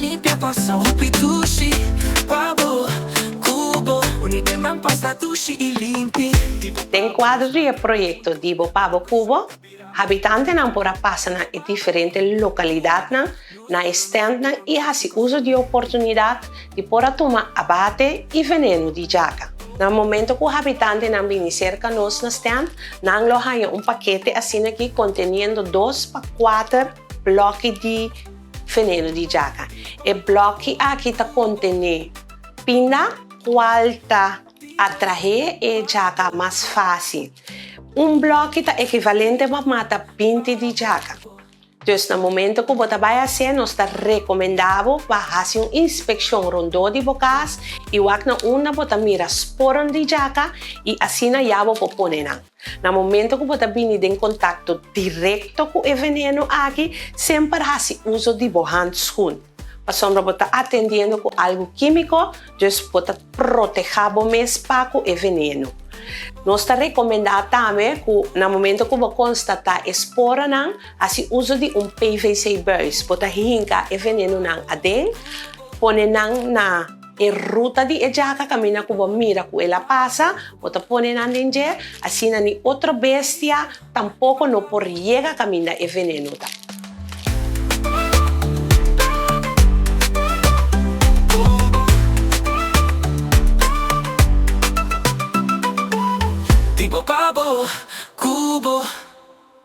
limpia pasa hopi dushi pa bo ku bo Unideman pasa dushi i limpi. Den kuadro di e proyekto Di Bo Pa Bo Ku Bo, habitantenan por a pasa na e diferente lokalidatnan na e stèntnan i hasi uso di e oportunidat di por a tuma abate i venenu di djaka. Na momento ku habitantenan bini serka nos na stènt, nan lo haña un pakete asin'aki konteniendo dos pa kuater blòki di venenu di djaka. E blòki aki ta kontené pinda kual ta atraé e djaka mas fásil. Un blòki ta ekivalente pa mata 20 di djaka. Dus na momento ku bo ta bai hasié nos ta rekomendá bo pa hasi un inspekshon rondó di bo kas i wak na unda bo ta mira sporen di djaka i asina ya bo por pone nan. Na momento ku bo ta bini den kontakto direkto ku e veneno aki, semper hasi uso di bo handskun. Pasobra bo ta atendiendo ku algu kímiko, dus bo ta protehá bo mes pa ku e veneno. Nos ta rekomendá tambe ku na momento ku bo konstatá e sporanan, Hasi uso di un PVC buis. Bo ta hinka e venenonan aden, pone nan na e ruta di e djaka kaminda ku bo mira ku el a pasa, bo ta pone nan den dje, asina ni otro bestia tampoko no por yega kaminda e veneno ta.